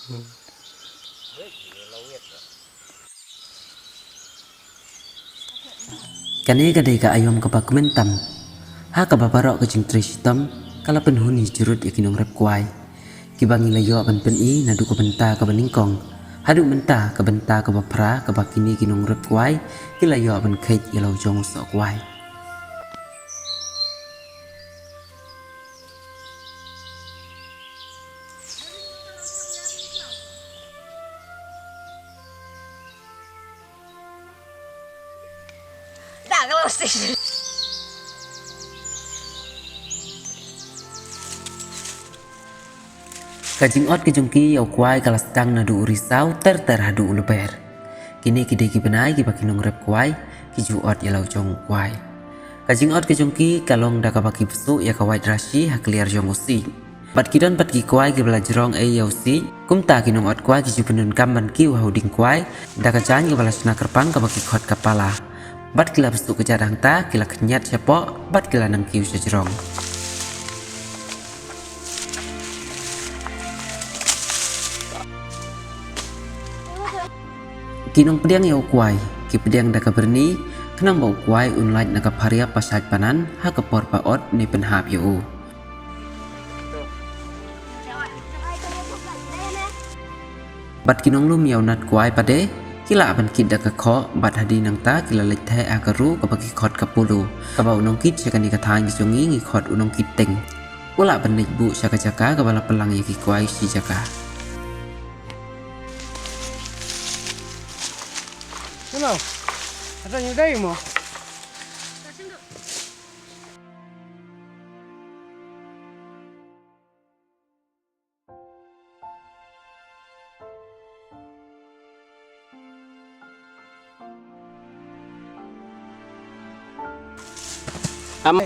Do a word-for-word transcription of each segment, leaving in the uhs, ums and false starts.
Kane ka dei ka aïom kaba kmen tam. Ha kaba baroh ka jingtrei shitom ka la pynhun ïa jrut ïa ki nongrep kwai, kiba ngi la ïoh ban pyni naduh ka bynta kaba nyngkong haduh mynta ka bynta kaba phra, kaba kine ki nongrep kwai ki la ïoh ban kheit ïa la u jong u soh kwai. Ka jingot ka jong ki ïa u kwai ka la sdang naduh u risaw ter ter haduh u lber. Kine ki dei ki bnai kiba ki nongrep kwai ki ju ot ïa la u jong u kwai. Ka jingot ka jong ki ka long da kaba ki bsuh ïa ka waid rashi ha kliar jong u siej. Bad ki don pat ki kwai kiba la jrong ei ïa u siej. Kumta ki nongot kwai ki ju pyndonkam ban kiew ha u dieng kwai da ka jaiñ kaba la shna kyrpang kaba ki khot ka pala. Bad ki la bsuh kjat hangta, ki la khñiat shapoh bad ki la nang kiew sha jrong. Ki nongpdiang ïa u kwai ki pdiang da ka byrni khnang ba u kwai un lait na ka phar ïap ba shait panan ha ka por ba ot ne pynhap ïa u. Bad ki nonglum ïa u nat kwai pat de ki lah ban kit da ka khoh, bad hadien nangta ki la leit theh ha ka ru kaba ki khot ka pulu, kaba u nongkit sha kane ka thaiñ ka jong ngi ngi khot u nongkit teng. U lah ban leit buh sha ka jaka kaba la pynlang ïa ki kwai shi jaka. Hello. Ada yang dai mo? Am.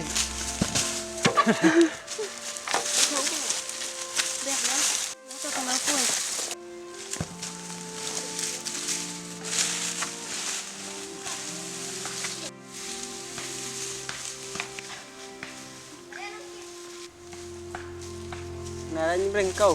Nara nyebreng kau.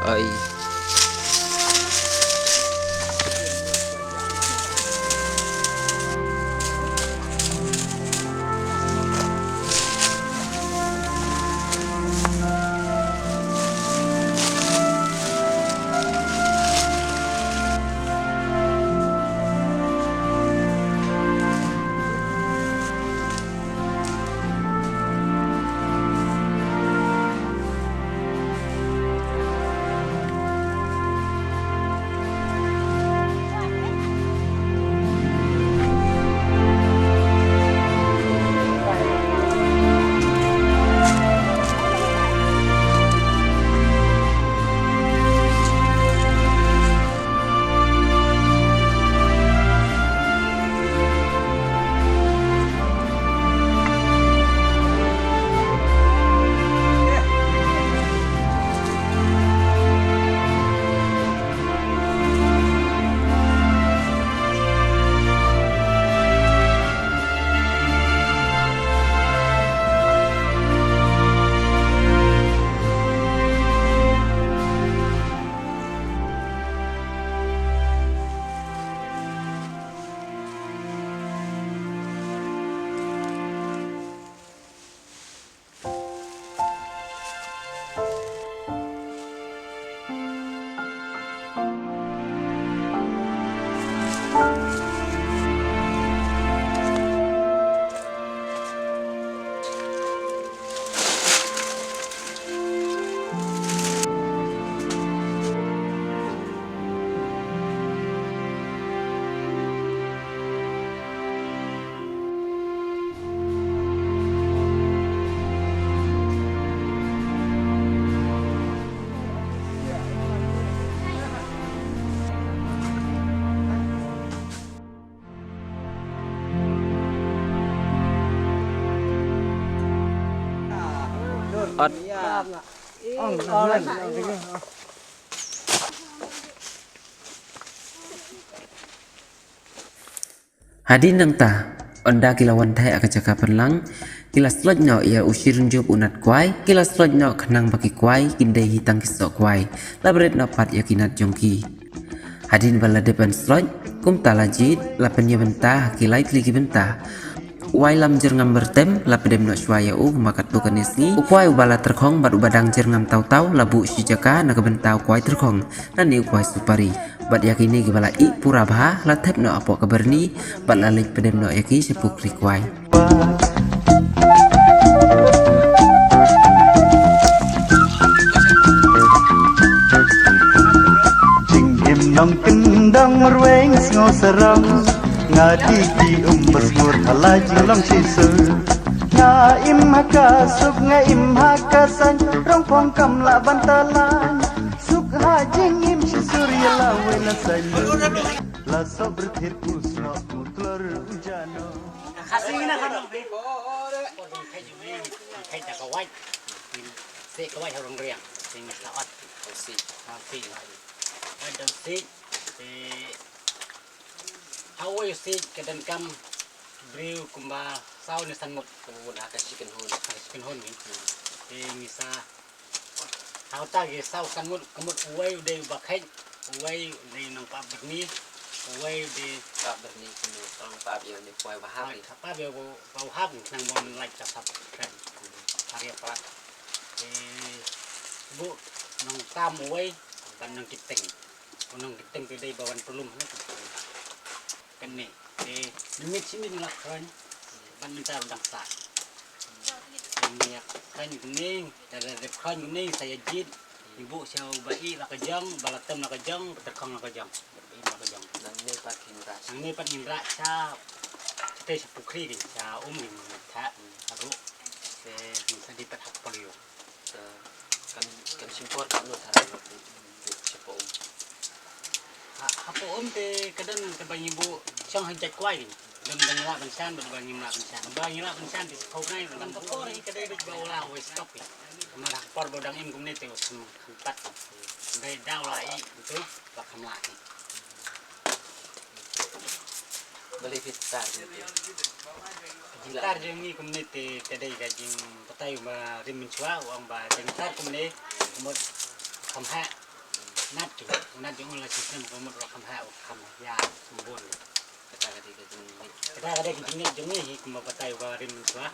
Ai. Hadien nangta, ynda ki la wan theh ha ka jaka pynlang, ki la sloit noh ïa u shirynjup u nat kwai, ki la sloit noh khnang ba ki kwai kin dei hi tang ki soh kwai, la bret noh pat ïa ki nat jong ki. Hadien ba la dep ban sloit, kumta la jied, la pynïabynta ha ki lai tylli ki bynta. Wai lam jyrngam byrtem, la pdem noh shuwa ïa u, kumba katto katne sngi. U kwai uba la tyrkhong, bad uba dang jyrngam taw taw, la buh shi jaka, na ka bynta u kwai tyrkhong, lane u kwai supari. Bad ïa kine kiba la ih pura bha, la thep noh hapoh ka byrni, bad la leit pdem noh ïa ki sha pukri kwai. Jingim nongkyndong marweng sngewsarong, nga dih ki um basngur ha la jinglong shisha. Nga im ha ka suk, nga im ha ka saiñ, rong phong kam lah ban talang. Suk ha jingim shisha ïa la wei la saiñ. La soh bret thied u snoh u tlor u jano. Khasi ngin nang hanong bi. Khait da ka wait. Sih ka wait ha rong riang. Sih ngin sa ot. Sih. Sih. Wait dang sih. Sih. Hawei sih ka donkam briew kumba saw ne san ngut. Kumba ngut ha ka shi kynhun. Ha ka shi kynhun ni. Sih ngin sa Hangta ki saw san ngut, ka mut uwei u dei u ba kheiñ, uwei u dei nongpap byrni, uwei u dei pap byrni, kynmaw tang pap ïa u dei poi ba hap, pap ïa u ba u hap, nang bom lait ka sap kren. Har ïa pap. Te bu nongtam uwei ban nongkiteng. U nongkiteng te dei ba wan pylum ne. Kane, te, mynmiet shi miet ngi la khlaiñ, bad mynta ruh dang sah. Te ngi la khlaiñ kumne, te lada dep khlaiñ kumne, sa ïa jied, ngi buh sha u ba ih la ka jong, ba la tem la ka jong, ba tyrkhong la ka jong. Ba ih la ka jong. Nangne pat ngin rah. Nangne pat ngin rah sha, shatei sha pukri ngin, sha um ngin, ngin thah, haruh. Te ngin sa dei pat ha ka por ïew. Te kan, kan shim por katno tharai ba phi buh shapoh um? Ha, hapoh um te ka don kaba ngi buh shong ha jait kwai. Don ba ngi lah ban shan, don ba ngim lah ban shan. Ba ngi lah ban shan te shiphew bnai, don ka por hi ka dei beit ba u lah wei stock hi. Namar ha ka por ba u dang im kumne te u kham, kham pat. Dei da u lah ih, to, ba kham lah hi. Balei phi tar kumne? Tar jong ngi kumne te ka dei ka jingbatai ba rim mynshuwa, u ong ba jingtar kumne, ka mut kham heh. Nat ki, nat jong u la shisnem, ka mut u kham heh, u kham ïa symbols. Kata ka dei ka jingngeit. Kata ka dei ka jingngeit jong ngi hi kumba batai ba rim mynshuwa.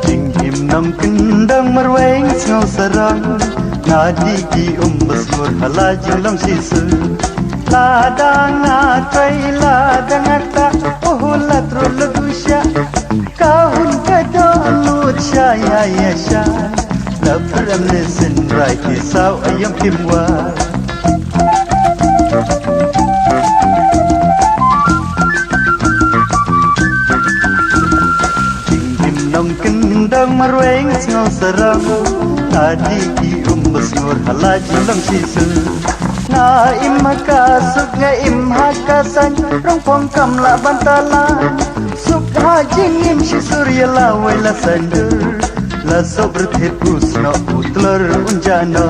Jingim nongkyndong marwei sngewsarong, nga dih ki um basngur ha la jinglong shisha. Lada nga trei, lada nga ktah, oh, la trei la dusha. Ka hun ka doh lut sha ïa ïa sha. La prem ne shin rai ki saw aïom kim wai. Jingim nongkyndong marwei sngewsarong, nga dih ki um basngur ha la jinglong shisha. Nga im ha ka suk, nga im ha ka saiñ, rong phong kam lah ban talang. Suk ha jingim shisha ïa la wei la saiñ dur. La soh bret thied u snoh u tlor un jano.